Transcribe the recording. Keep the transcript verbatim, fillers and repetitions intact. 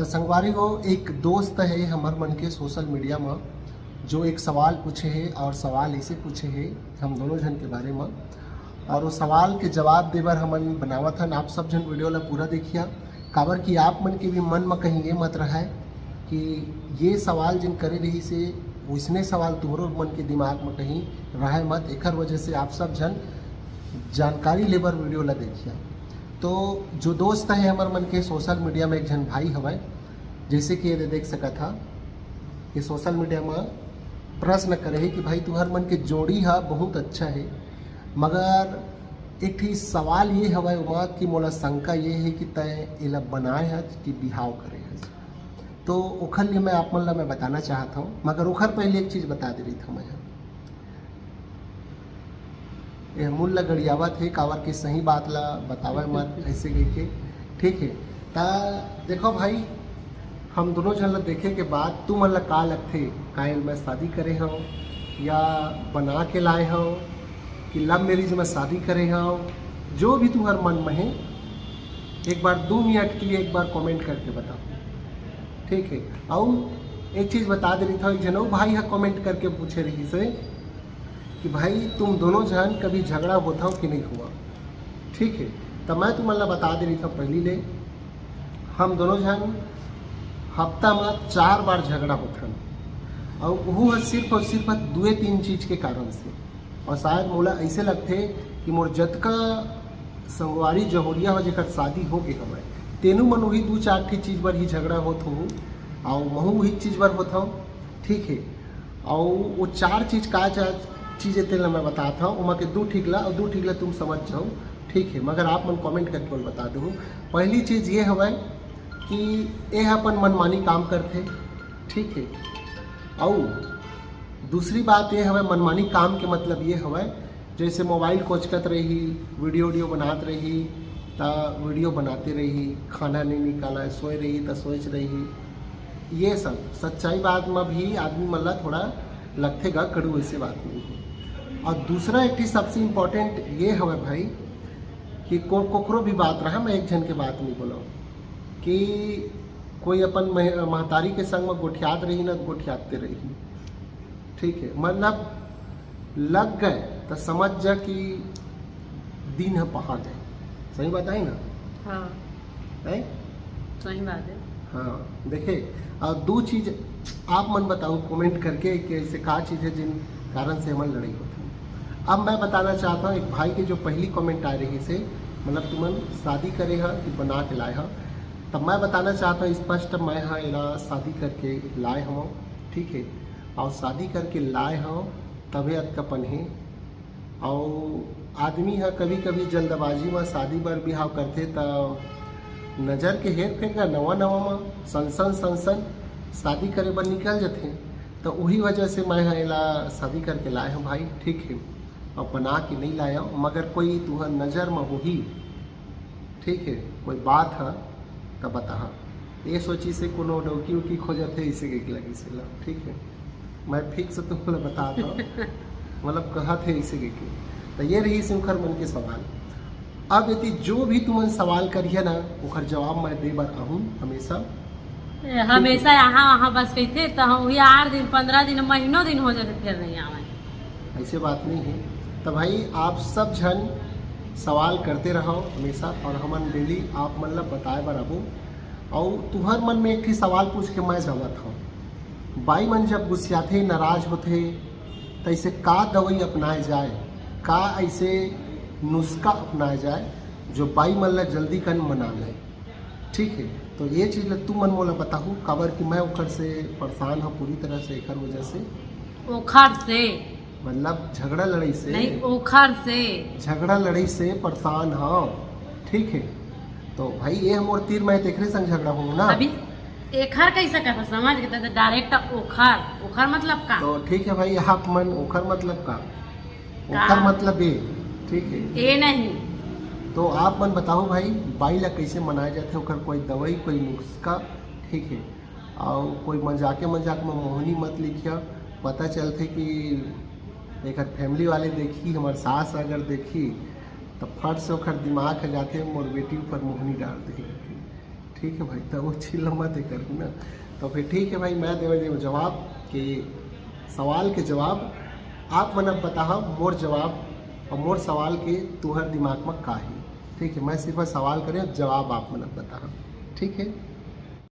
संगवारी हो, एक दोस्त हे हमर मन के सोशल मीडिया म, जो एक सवाल पूछे हे, और सवाल ऐसे पूछे हे हम दोनों झन के बारे म, और वो सवाल के जवाब दे बर हमन बनावत हन। आप सब झन वीडियो ला पूरा देखिया, काबर कि आप मन के भी मन म कहीं ये मत रहय कि ये सवाल जिन करे रहिस हे, वइसने सवाल तुम्हरो मन के दिमाग म कहीं रहय मत। एकर वजह से आप सब झन जानकारी लेबर वीडियो ला देखिया। तो जो दोस्त हे हमर मन के, सोशल मीडिया में एक झन भाई हवय, जैसे कि ये देख सकत हा, ये सोशल मीडिया में प्रश्न करे हे कि भाई, तुहर मन के जोड़ी हा बहुत अच्छा हे, मगर एक ठी सवाल ये हवय ओमा कि मोला शंका ये हे कि तैं एला बनाए हस कि बिहाव करे हस। तो ओखर लिए मैं आप मन ला मैं बताना चाहत हूँ, मगर ओखर पहले एक चीज बता दे रही था मैं, ये मूल ला गड़ियावत हे, काबर के सही बात ला बतावे मत ऐसे कहिके, ठीक है। ता देखो भाई, हम दोनों झन ला देखे के बाद तुमन ला का लगथे, कायल मैं शादी करे हव या बना के लाए हव कि लव मैरिज में शादी करे हव, जो भी तुम्हार मन में है, एक बार दो मिनट के लिए एक बार कमेंट करके बताओ, ठीक है। और एक चीज बता दे रही था, एक जन अउ भाई हा कमेंट करके पूछे रहिस हे कि भाई, तुम दोनों झन कभी झगड़ा होत हव कि नहीं हुआ, ठीक है। तो मैं तुमन ला बता दे रही था पहली ले, हम दोनों झन हफ्ता में चार बार झगड़ा होत हन, और वो सिर्फ और सिर्फ दुए तीन चीज के कारण से। और शायद मोला ऐसे लगथे कि मोर जतका संगवारी जहोरिया हो, जेकर शादी हो गे हवय, तेनू मन वही दू चार ठी चीज बर ही झगड़ा होत हो, और महू वही चीज बर होत हव, ठीक है। और वो चार चीज का चा-, चीज हे, तेला मैं बतात हव, ओमा के दू ठीक ला और दू ठीक ला तुम समझ जाओ, ठीक है। मगर आप मन कमेंट करके मोला बता दो। पहली चीज ये हवय कि ये अपन मनमानी काम करथे, ठीक है। और दूसरी बात ये हवय, मनमानी काम के मतलब ये हवय, जैसे मोबाइल कोचकत रही, वीडियो वीडियो बनात रही, त वीडियो बनाते रही, खाना नहीं निकाला, सोए रही त सोच रही। ये सब सच्चाई बात में भी आदमी मन ला थोड़ा लगथे गा कड़ू, ऐसे बात नहीं है। और दूसरा एक चीज सबसे इम्पोर्टेंट ये हवय भाई कि को कोकरो भी बात रहा, मैं एक झन के बात नहीं बोला कि कोई अपन मह-, महतारी के संग में गोठियात रही ना, गोठियाते रही, ठीक है, मतलब लग गए तो समझ जा कि दिन ह पहा गए। सही बताई ना? हाँ। है? सही बात है। हाँ, देखे, और दो चीज आप मन बताओ कमेंट करके कि ऐसे का चीज है जिन कारण से हमन लड़ाई होती है। अब मैं बताना चाहता हूँ एक भाई के जो पहली कमेंट आ रही से, मतलब तुमन शादी करे हा कि बना के लाए हा, तब मैं बताना चाहता हूँ स्पष्ट, मैं हा एला शादी करके लाए हूँ, ठीक है, और शादी करके लाए हूँ तबे अतका पन है। और आदमी ह कभी-कभी जल्दबाजी म शादी बर बिहाव करथे, त नजर के हेर-फेर का नवा-नवा म सन-सन, सन-सन शादी करे बर निकल जथे। त उही वजह से मैं ह एला शादी करके लाए हव भाई, ठीक हे, अउ बना के नइ लाए हव, मगर कोई तुहर नजर म होही, ठीक हे, कोई बात ह, त बताहा। ये सोची से कोनो डौकी उकी खोजत हे, इसे के लगी से ला, ठीक हे। मैं फिक्स तुमला बतात हव, मतलब कहत हे इसे के। त ये रहिस उखर मन के सवाल। अब यदि जो भी तुमन सवाल करिहा ना, ओखर जवाब मैं दे बर आहूँ हमेशा। ए, हमेशा यहाँ वहाँ बस कहिथे, त हम वही आठ दिन, पन्द्रह दिन, महीनों दिन हो जाथे, फेर नहीं आवे। ऐसे बात नहीं हे। त भाई, आप सब झन सवाल करते रहव हमेशा, और हमन डेली आप मन ला बताए बर आबो। अउ तुहर मन में एक ठी सवाल पूछ के मैं जावत हव, बाई मन जब गुस्सियाथे, नाराज होथे, त ऐसे का दवाई अपनाए जाए, का ऐसे नुस्खा अपनाए जाए जो बाई मन ला जल्दी कन मना ले? ठीक हे, तो ये चीज ला तुमन मोला बताहू, काबर कि मैं ओखर से परेशान हव पूरी तरह से, एखर वजह से। ओखर से? मतलब झगड़ा लड़ाई से। नहीं, ओखर से। झगड़ा लड़ाई से परेशान हव, ठीक हे। तो भाई, ये मोर तीर, मैं तेखरे संग झगड़ा हूँ ना। अभी एखर कैसे कहता, समझ के, तो डायरेक्ट ओखर, ओखर मतलब का? तो ठीक हे भाई, आप मन ओखर मतलब का? का? ओखर मतलब ए, ठीक हे। ए नहीं। तो आप मन बताओ भाई, बाई ला कैसे मनाए जाथे, ओखर कोई दवाई, कोई नुस्खा, ठीक हे। अउ कोई मजाके मजाक में मोहनी मत लिखिया, पता चलथे कि एकर फैमिली वाले देखी, हमर सास अगर देखी, त फट से ओखर दिमाग ह जाथे, मोर बेटी ऊपर मोहनी डाल दे। ठीक है भाई, तो वो चीज ला मत कर ना। तो फिर ठीक है भाई, मैं देवे देवे जवाब कि सवाल के जवाब आप मन अब बताहा, मोर जवाब और मोर सवाल के तुहर दिमाग में का ही। ठीक है, मैं सिर्फ सवाल करे, जवाब आप मन अब बताहा। ठीक है,